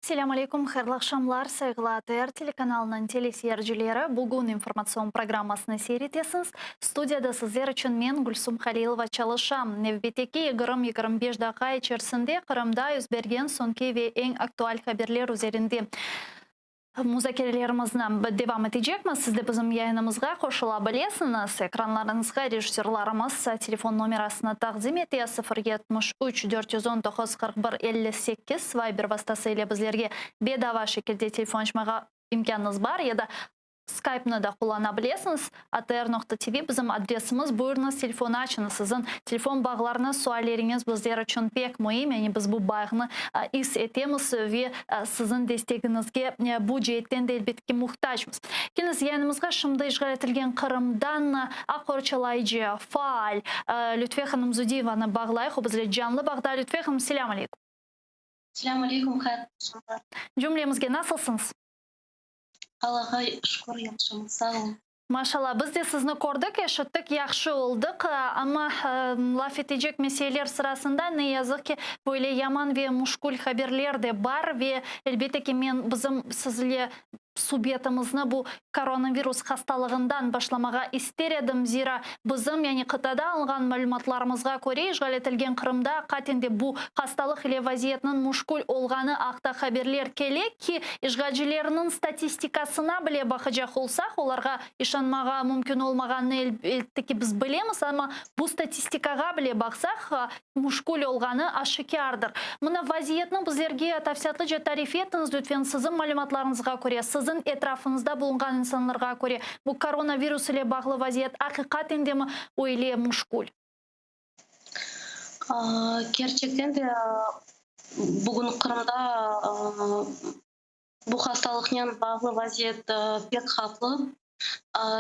Selâm aleyküm, hayırlı aqşamlar, sayğılı ATR telekanalınıñ teleseyircileri. Bugün informatsion programmasını seyir etesiñiz. Studiyada sizler içün men, Gülsum Halilova, çalışam. Nevbetteki 20-25 daqqa içerisinde Qırımda yüz bergen soñki ve eñ aktual haberler üzerinde Muzakerelerimizni devam etecekmiz. Siz de bizim yayınımızğa qoşula bilesiñiz. Ekranlarıñızğa rejissörlarımız telefon nomerasını taqdim ete, 0 73 419 41 58. Viber vastası ile bizlerge bedava şekilde telefon açmağa imkânıñız bar ya da Skype-nı da qullana bilesiñiz. Atr.tv bizim adresimiz. Buyurıñız, telefon açıñız. Siziñ telefon bağlarıñız, sualleriñiz bizler içün pek müim. Yani biz bu bağnı is etemiz ve siziñ destegiñizge bu ceetten de, elbette ki, muhtacmız. Keliñiz, yayınımızğa şimdi işğal etilgen Qırımdan aq qorçalayıcı, faal Lütfe hanım Zudiyevanı bağlayıq. O bizle canlı bağda. Lütfe hanım, selâm aleyküm. Selâm aleyküm, hayırlı aqşamlar. Cümlemizge nasılsıñız? Allağa şükür, yahşımız, sağ olun. Maşallah, biz de sizni kördik, eşittik, yahşı oldıq. Amma laf etecek meseleler sırasında, ne yazıq ki, böyle yaman ve muşkül haberler de bar ve, elbette ki, men bizim sizle subetimizni bu koronavirus hastalığından başlamağa ister edim, zira bizim, yani qıtada alınğan malümatlarımızğa köre, işğal etilgen Qırımda aqaten de bu hastalıq ile vaziyetniñ muşkül olğanı aqta haberler kele ki, işğalcilerniñ statistikasına bile baqacaq olsaq, olarğa işanmağa mümkün olmağanını elbette ki biz bilemiz, amma bu statistikağa bile baqsaq, muşkül olğanı aşikârdır. Mına vaziyetni bizlerge tafsilâtlıca tarif etiñiz, lütfen, siziñ malümatlarıñızğa köre, siziñ etrafıñızda bulunğan insanlarğa köre, bu koronavirus ile bağlı vaziyet aqiqaten demi öyle muşkül? Kerçekten de, bugün Qırımda bu hastalıqnen bağlı vaziyet pek havflı.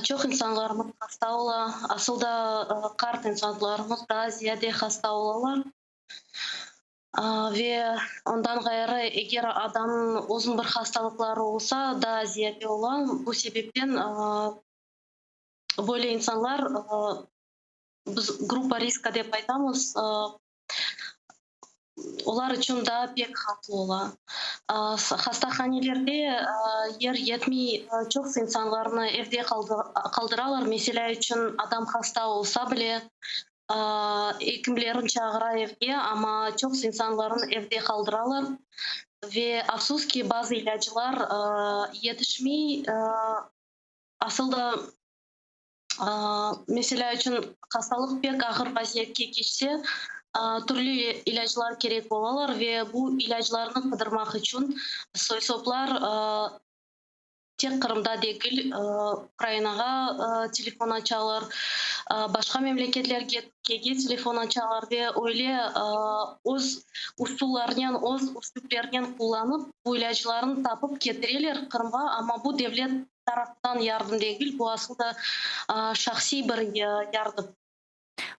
Çoq insanlarımız hasta ola, asıl da qart insanlarımız daa ziyade hasta olalar. Ve ondan ğayrı, eger adamnıñ uzun bir hastalıqları olsa, daa ziyade ola. Bu sebepten böyle insanlar, biz gruppa riska dep aytamız, olar içün daa pek havflı ola. Hastahanelerde yer yetmey, çoqusı insanlarnı evde qaldıralar. Meselâ içün, adam hasta olsa bile, ekimlerin çağıra evge, amma çoqusı insanlarnı evde qaldıralar. Ve afsus ki, bazı ilâclar yetişmey. Asıl da, Meselâ içün, hastalıq pek ağır vaziyetke keçse, türlü ilâclar kerek olalar ve bu ilâclarnı qıdırmaq içün soy-soplar tek Qırımda degil, Ukrainağa telefon açalar, başqa memleketlerge, Türkiyege telefon açalar ve öyle öz usullarnen, öz üslüplerinen qullanıp, bu ilâclarnı tapıp ketireler Qırımğa, amma bu devlet tarafından yardım degil, bu asıl da şahsiy bir yardım.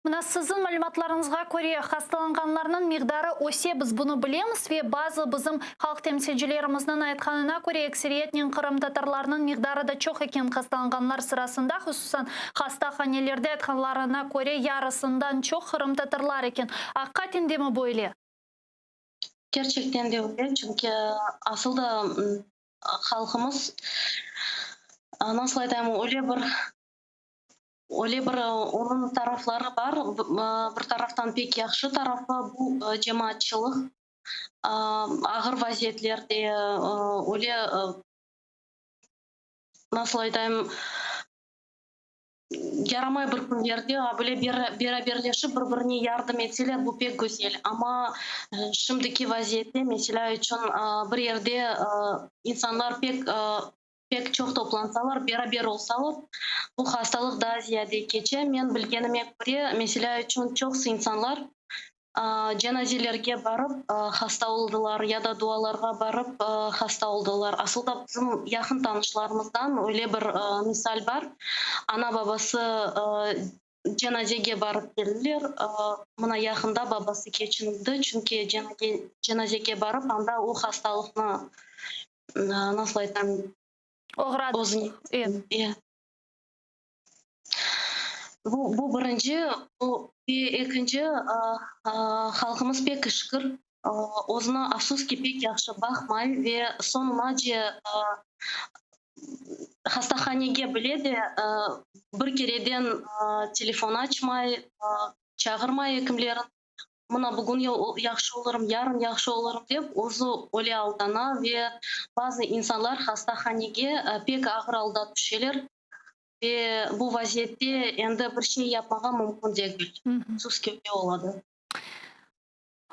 Mına siziñ malümatlarıñızğa köre, hastalanğanlarnıñ miqdarı öse, biz bunı bilemiz ve bazı bizim halq temsilcilerimizniñ aytqanına köre, ekseriyetnen qırımtatarlarnıñ miqdarı da çoq eken hastalanğanlar sırasında, hususan hastahanelerde aytqanlarına köre, yarısından çoq qırımtatarlar eken. Aqiqaten demi böyle? Kerçekten de öyle, çünki asıl da halqımız, nasıl aytayım, öyle bir, öyle bir onıñ tarafları bar, bir taraftan pek yahşı tarafı, bu cemaatçılıq, ağır vaziyetlerde öyle, nasıl aytayım, Yaramay bir künlerde böyle beraberleşip bir-birine yardım etseler, bu pek güzel. Amma şimdiki vaziyette, meselâ içün, bir yerde insanlar pek pek çoq toplansalar, beraber olsalar, bu hastalıq daa ziyade keçe. Men bilgenime köre, meselâ içün, çoqusı insanlar Cenazelerge barıp hasta oldılar ya da dualarğa barıp hasta oldılar. Asıl da bizim yaqın tanışlarımızdan öyle bir misal bar. Ana-babası cenazege barıp keldiler. Mına yaqında babası keçindi, çünki cenazege barıp anda o hastalıqnı, nasıl aytam, Oğradı. özüne. Bu, bu birinci, bu, ve ekinci, halqımız pek işkir. Özüni, afsus ki, pek yahşı baqmay ve soñunace hastahanege bile de bir kereden telefon açmay, çağırmay ekimlerin. Mına bugün yahşı olurım, yarın yahşı olurım dep, özü öyle aldana ve bazı insanlar hastahanege pek ağır alda tüşeler ve bu vaziyette endi bir şey yapmağa mümkün degil, afsus ki, öyle oladı.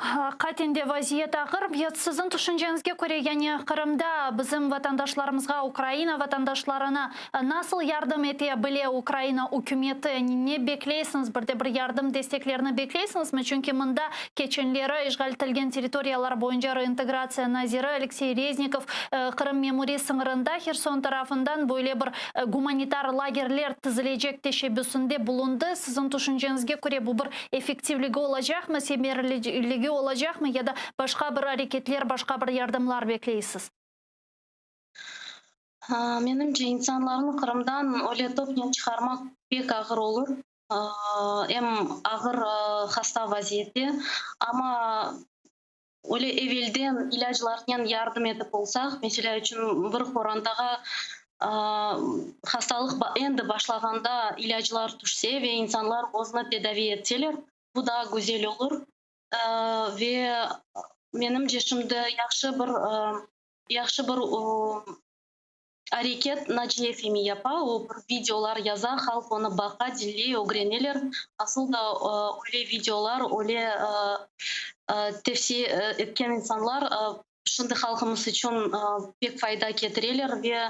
Aqiqaten de vaziyet ağır. Ya siziñ tüşünceñizge köre, yani Qırımda bizim vatandaşlarımızğa, Ukraina vatandaşlarına nasıl yardım ete bile Ukraina ükümeti? Yani ne bekleysiñiz, bir de bir yardım desteklerini bekleysiñizmi? Çünki mında keçenleri işğal etilgen territoriyalar boyunca reintegratsiya naziri Aleksey Reznikov Qırım memuriy sıñırında Herson tarafından böyle bir gumanitar lagerler tizilecek teşebbüsinde bulundı. Siziñ tüşünceñizge köre, bu bir Effektivligi olacaqmı, semereliligi olacaqmı ya da başqa bir areketler, başqa bir yardımlar bekleysiz? Menimce, insanlarnı Qırımdan öyle topnen çıqarmaq pek ağır olur, em ağır hasta vaziyette, amma öyle evelden ilâclarnen yardım etip olsaq, meselâ içün, bir qorantağa hastalıq endi başlağanda ilâclar tüşse ve insanlar özüni tedavi etseler, bu daa güzel olur. Ve menimce, şimdi yahşı bir yahşı bir Areket Naciye Femi yapa, o bir videolar yaza, halq onı baqa, diñley, ögreneler. Asıl da öyle videolar, öyle tevsiye etken insanlar şimdi halqımız içün pek fayda ketireler ve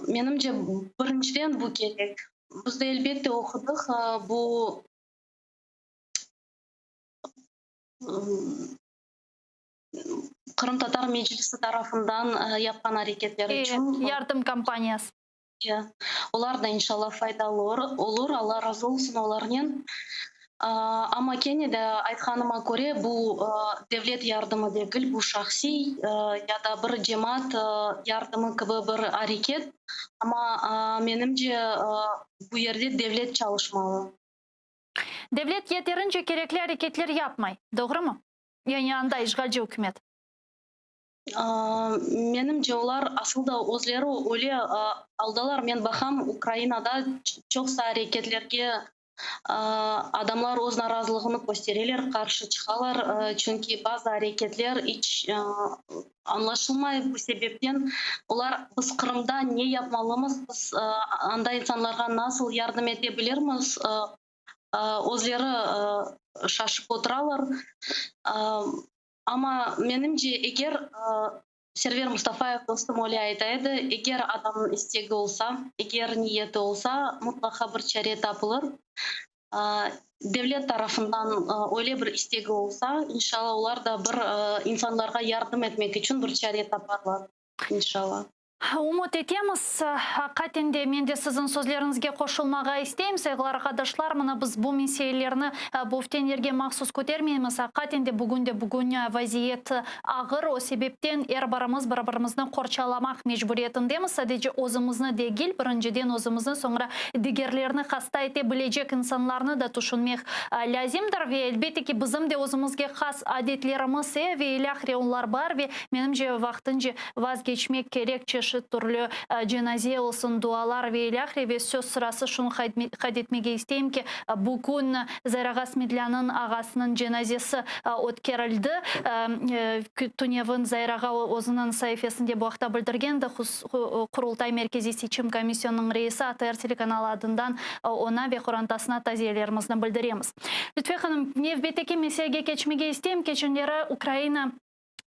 menimce, birinciden bu kerek. Biz de elbette oqudıq, bu Qırımtatar Meclisi tarafından yapqan areketler içün. Yardım kampaniyası. Olar da inşallah faydalı olur, Alla razı olsun olarnen. Amma kene de aytqanıma köre, bu devlet yardımı degil, bu şahsiy ya da bir cemaat yardımı kibi bir areket. Amma menimce, bu yerde devlet çalışmalı. Devlet yeterince kerekli areketler yapmay, doğrumı? Yani anda işğalci ükümet. Menimce, olar asıl da özleri öyle aldalar. Men baqam, Ukrainada çoqsa areketlerge adamlar öz narazılığını köstereler, qarşı çıqalar, çünki bazı areketler iç añlaşılmay. Bu sebepten olar, biz Qırımda ne yapmalımız, biz anda insanlarğa nasıl yardım ete bilirmiz, özleri şaşıp oturalar. Amma, menimce, eger, Server Mustafayev dostum öyle ayta edi, eger adamnıñ istegi olsa, eger niyeti olsa, mutlaqa bir çare tapılır. Devlet tarafından öyle bir istegi olsa, inşalla, olar da bir insanlarğa yardım etmek içün bir çare taparlar, inşalla. Ümüt etemiz. Aqiqaten de, men de siziñ sözleriñizge qoşulmağa isteyim, sayğılı arqadaşlar. Mına biz bu meselelerni böften yerge mahsus kötermeymiz. Aqiqaten de, bugün de bugün vaziyet ağır. O sebepten er birimiz bir-birimizni qorçalamaq mecburiyetindemiz. Sadece özümizni degil, birinciden özümizni, soñra digerlerni hasta ete bilecek insanlarnı da tüşünmek lâzimdir. Ve elbette ki, bizim de özümizge has adetlerimiz ve ilâhre onlar bar ve, menimce, vaqtınca Vazgeçmek kerek çeşit türlü cenaze olsun, dualar ve ilâhre ve söz sırası şunı qayd etmege isteyim ki, bugün Zayrağa Smedlânıñ ağasınıñ cenazesi ötkerildi. Tünevin Zayrağa özüniñ saifesinde bu aqta bildirgendi. Qurultay Merkeziy seçim komisyonınıñ reisi ATR telekanalı adından oña ve qorantasına taziyelerimizni bildiremiz. Lütfiye hanım, nevbetteki meselege keçmege isteyim. Keçenleri Ukraina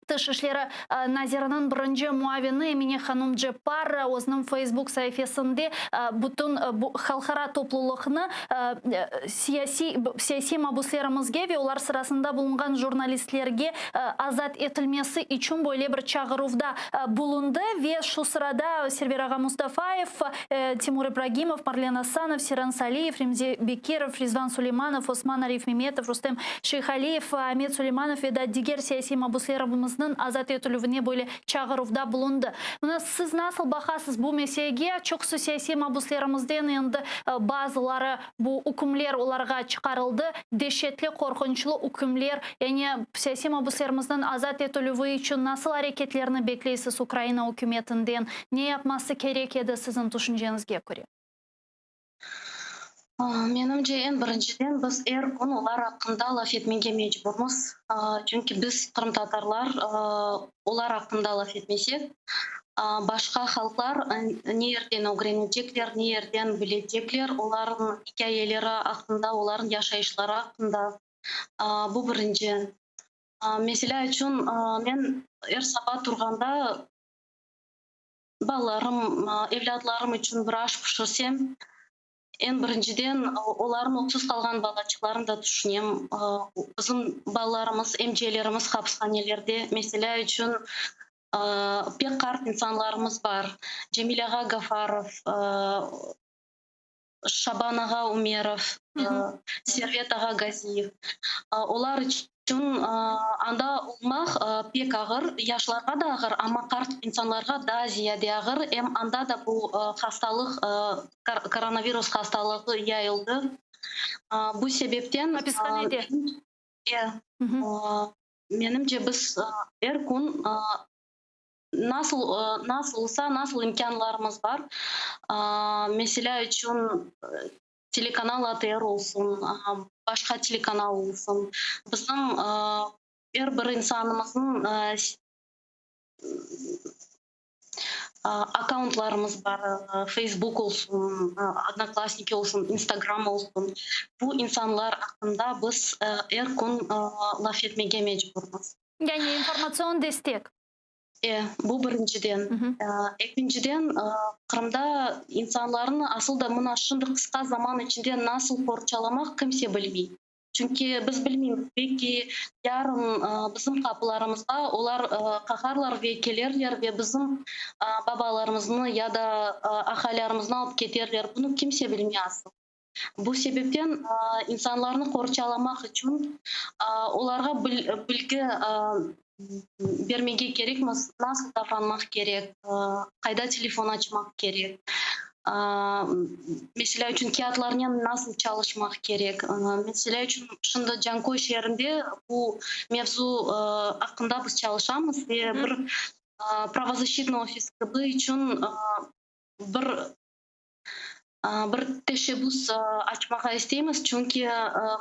Tış işleri naziriniñ birinci muavini Emine hanum Ceppar özüniñ Facebook saifesinde bütün bu halqara toplulıqnı siyasiy siyasiy mabuslerimizge ve olar sırasında bulunğan jurnalistlerge azat etilmesi içün böyle bir çağıruvda bulundı ve şu sırada Server ağa Mustafayev, Timur İbragimov, Marlen Asanov, Seyran Saliyev, Remzi Bekirov, Rizvan Suleymanov, Osman Arifmemetov, Rustem Şeyhaliyev, Amet Suleymanov ve da diger siyasiy mabuslerimizniñ. Kurbedinovnıñ azat etilüvine böyle çağıruvda bulundı. Mına siz nasıl baqasız bu meselege? Çoqusı siyasiy mabuslerimizden endi bazıları bu ükümler olarğa çıqarıldı, deşetli, qorqunçlı ükümler. Yani siyasiy mabuslerimizniñ azat etilüvi içün nasıl areketlerni bekleysiz Ukraina ükümetinden? Ne yapması kerek edi siziñ tüşünceñizge köre? Menimce, eñ birinciden biz er kün olar aqqında laf etmege mecburmız, çünki biz, qırımtatarlar, olar aqqında laf etmesek, başqa halqlar ne yerden ögrenecekler, ne yerden bilecekler olarnıñ ikâyeleri aqqında, olarnıñ yaşayışları aqqında. Bu birinci. Meselâ içün, men er saba turğanda Balalarım, evlâtlarım içün bir aş pişirsem, eñ birinciden olarnıñ öksüz qalğan balaçıqlarını da tüşünem. Bizim balalarımız, emcelerimiz hapishanelerde, meselâ içün, pek qart insanlarımız bar, Cemil ağa Gafarov, Şaban ağa Ümerov, Servet ağa Gaziyev. Olar içün anda olmaq pek ağır, yaşlarğa da ağır, amma qart insanlarğa daa ziyade ağır. Em anda da bu hastalıq, koronavirus hastalığı yayıldı. Bu sebepten Apishanede. Menimce, biz er kün Nasıl, nasıl olsa, nasıl imkânlarımız bar, meselâ içün, telekanal ATR olsun, başqa telekanal olsun, bizim er bir insanımıznıñ akkauntlarımız bar, Feysbuk olsun, Odnoklassniki olsun, İnstagram olsun, bu insanlar aqqında biz er kün laf etmege mecburmız. Yani informatsion destek. E, bu birinciden. Ekinciden, Qırımda insanlarnı asıl da mına şimdi qısqa zaman içinde nasıl qorçalamaq kimse bilmey. Çünki biz bilmeymiz, belki yarın bizim qapılarımızğa olar qaqarlar ve kelerler ve bizim babalarımıznı ya da aqaylarımıznı alıp keterler. Bunı kimse bilmey asıl. Bu sebepten insanlarnı qorçalamaq içün olarğa bilgi bermege kerekmiz, nasıl davranmaq kerek, qayda telefon açmaq kerek, meselâ içün, kâğıtlarnen nasıl çalışmaq kerek. Meselâ içün, şimdi Canköy şeerinde bu mevzu aqqında biz çalışamız ve bir pravozashchitnıy ofis kibi içün bir Bir teşebbüs açmağa isteymiz, çünki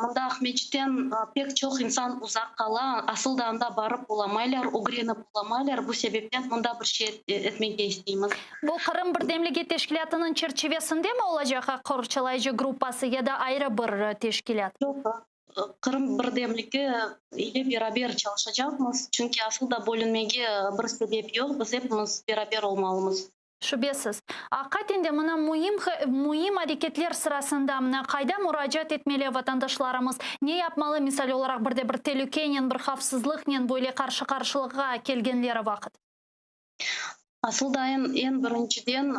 mında Aqmescitten pek çoq insan uzaq qala, asıl da anda barıp olamaylar, ögrenip olamaylar, bu sebepten mında bir şey etmege isteymiz. Bu Qırım birdemligi teşkilâtınıñ çerçivesindemi olacaq aq qorçalayıcı gruppası ya da ayrı bir teşkilât? Yoq, Qırım birdemligi ile beraber çalışacaqmız, çünki asıl da bölünmege bir sebep yoq, biz epimiz beraber olmalımız. Şübesiz. Aqiqaten de mına müim müim areketler sırasında mına qayda muracaat etmeli vatandaşlarımız, ne yapmalı, misal olaraq bir de bir telükenen, bir havfsızlıqnen böyle qarşı-qarşılıqqa kelgenleri vaqıt? Asıl da eñ eñ birinciden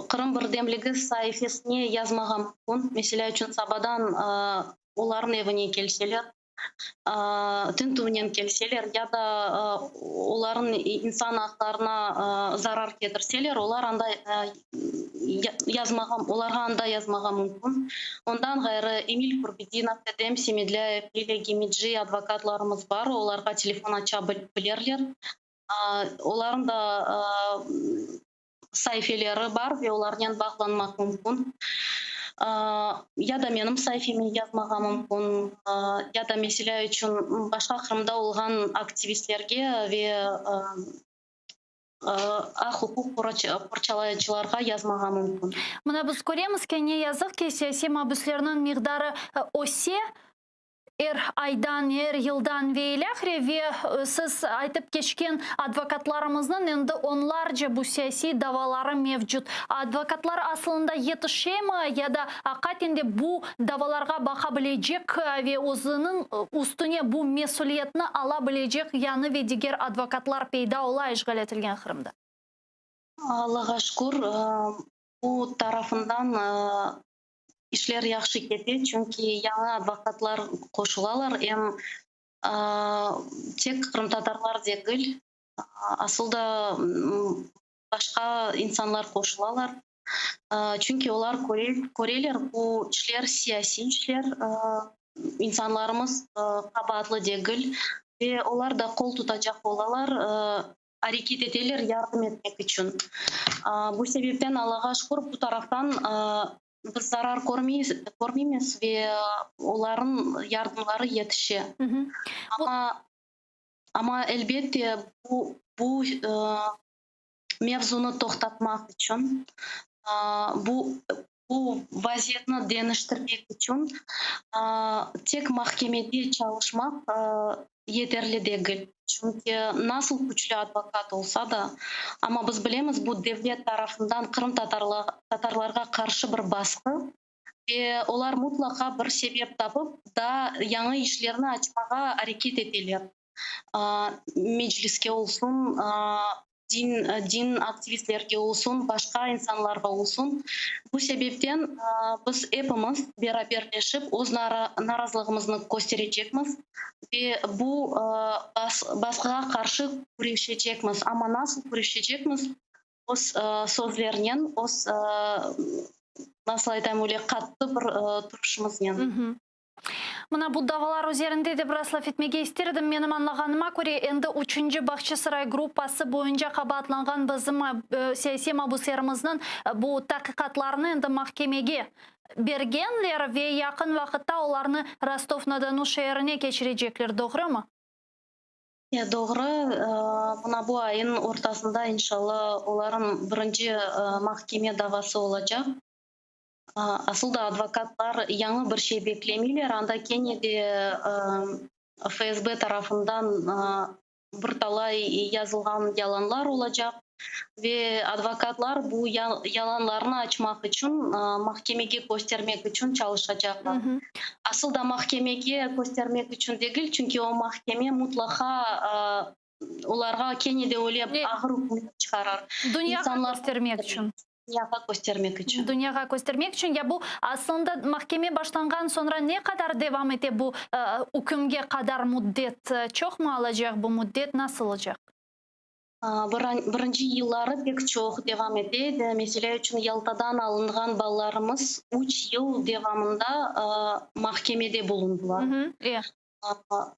Qırım birdemligi saifesine yazmağa mümkün. Meselâ içün sabadan olarnıñ evine kelseler, tintüvnen kelseler ya da olarnıñ insan aqlarına zarar ketirseler, olar anda yazmağa, olarğa anda yazmağa mümkün. Ondan ğayrı, Emil Kurbedinov, Edem Semedlâyev, Lilâ Gemeci advokatlarımız bar, olarğa telefon aça bilirler. Olarnıñ da saifeleri bar ve olarnen bağlanmaq mümkün. Ya da menim saifeme yazmağa mümkün, ya da, meselâ içün, başqa Qırımda olğan aktivistlerge ve aq-uquq qorçalayıcılarğa yazmağa mümkün. Mına biz köremiz ki, ne yazıq ki, siyasiy mabüslerniñ miqdarı öse. Er aydan, er yıldan ve ilâhre, ve siz aytıp keçken advokatlarımıznıñ endi onlarca bu siyasiy davaları mevcut. Advokatlar asılında yetişemi ya da aqiqaten de bu davalarğa baqa bilecek ve özüniñ üstüne bu mesüliyetni ala bilecek yañı ve diger advokatlar peyda ola işğal etilgen Qırımda? Allağa şükür, bu tarafından İşler yahşı kete, çünki yañı advokatlar qoşulalar, em. Tek qırımtatarlar degil, asıl da başqa insanlar qoşulalar. Çünki olar köreler, bu işler siyasiy işler, insanlarımız qabaatlı degil ve olar da qol tutacaq olalar, areket eteler yardım etmek içün. Bu sebepten, Allağa şükür, bu taraftan biz zarar körmeymiz ve olarnıñ yardımları yetişe. Amma, elbette, bu mevzunı toqtatmaq içün, bu vaziyetni deñiştirmek içün tek mahkemede çalışmaq yeterli degil. Çünki nasıl küçlü advokat olsa da, amma biz bilemiz, bu devlet tarafından qırımtatarlarğa qarşı bir basqı ve olar mutlaqa bir sebep tapıp, daa yañı işlerni açmağa areket eteler. Mecliske olsun, din aktivistlerge olsun, başqa insanlarğa olsun. Bu sebepten biz epimiz beraberleşip öz narazılığımıznı kösterecekmiz ve bu basqığa qarşı küreşecekmiz. Amma nasıl küreşecekmiz? Öz sözlernen, öz, nasıl aytayım, öyle qattı bir turuşımıznen. Mına bu davalar üzerinde de biraz laf etmege ister edim. Menim añlağanıma köre, endi üçünci Bağçasaray gruppası boyunca qabaatlanğan bizim siyasiy mabuslerimizniñ bu taqiqatlarını endi mahkemege bergenler ve yaqın vaqıtta olarnı Rostov-na-Donu şeerine keçirecekler, doğrumı? Doğru. Mına bu ayın ortasında, inşalla, olarnıñ birinci mahkeme davası olacaq. Asıl da advokatlar yañı bir şey beklemeyler, anda kene de FSB tarafından bir talay yazılğan yalanlar olacaq ve advokatlar bu yalanlarnı açmaq içün, mahkemege köstermek içün çalışacaqlar. Asıl da mahkemege köstermek içün degil, çünki o mahkeme mutlaqa olarğa kene de öyle ağır ükümler çıqarar. Dünyağa köstermek içün. Dünyağa köstermek içün. Dünyağa köstermek içün. Ya bu aslında mahkeme başlanğan soñra ne qadar devam ete bu ükümge qadar müddet? Çoqmı alacaq bu müddet, nasıl olacaq? Birinci yılları pek çoq devam ete edi. Meselâ içün, Yaltadan alınğan balalarımız üç yıl devamında mahkemede bulundılar.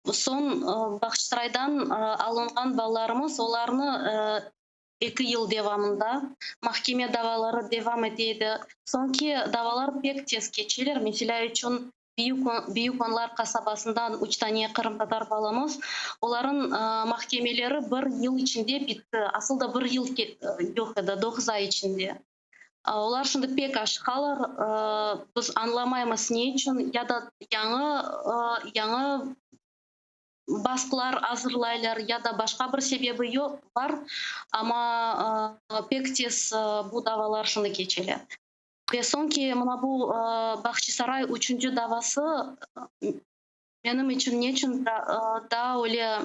Soñ Bağçasaraydan alınğan balalarımız, olarnı Eki yıl devamında mahkeme davaları devam ete edi. Soñki davalar pek tez keçeler. Meselâ içün, Büyük Onlar qasabasından üç tane qırımtatar balamız, olarıñ mahkemeleri bir yıl içinde bitti. Asıl da bir yıl yoq edi, doquz ay içinde. Olar şimdi pek aşıqalar, biz añlamaymız ne içün, ya da yañı yañı basqılar azırlaylar ya da başqa bir sebebi yoq, bar, amma pek tez bu davalar şimdi keçele. Ve soñki mına bu Bağçasaray üçünci davası menim içün neçün daa öyle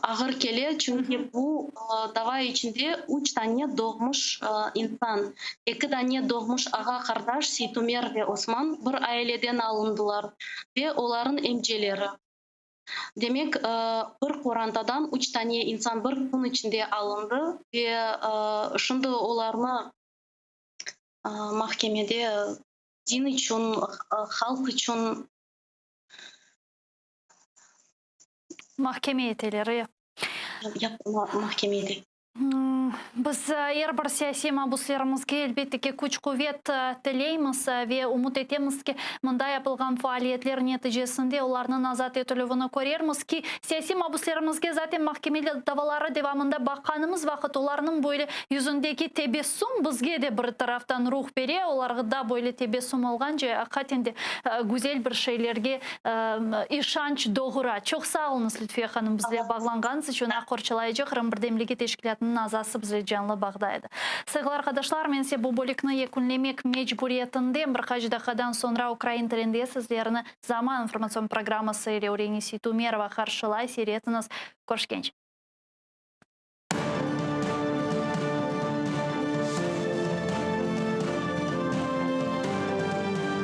ağır kele, çünki bu dava içinde üç tane doğmuş insan, eki tane doğmuş ağa-qardaş Seytumer ve Osman bir aileden alındılar ve olarnıñ emceleri. Demek, bir qorantadan üç tane insan bir kün içinde alındı ve şimdi olarnı mahkemede din içün, halq içün Mahkeme eteler, e. Mahkeme eteler. Biz er bir siyasiy mabuslerimizge, elbette ki, küç-quvet tileymiz ve ümüt etemiz ki, mında yapılğan faaliyetler neticesinde olarnıñ azat etilüvini körermiz ki, siyasiy mabuslerimizge zaten mahkeme davaları devamında baqqanımız vaqıt olarnıñ böyle yüzündeki tebessüm bizge de bir taraftan ruh bere, olarda böyle tebessüm olğance, aqiqaten de güzel bir şeylerge İşanç doğura. Çoq sağ oluñız, Lütfiye hanım, bizle bağlanğanıñız içün. Aq qorçalayıcı Qırım birdemligi teşkilâtınıñ azası bizle canlı bağda edi. Sayğılı arqadaşlar, men ise bu bölükni yekünlemek mecburiyetindem. Bir qaç daqiqadan soñra ukrain tilinde sizlerni Zaman informatsion programması ile Üreni Seytumerova qarşılay. Seyir etiñiz. Körüşkence.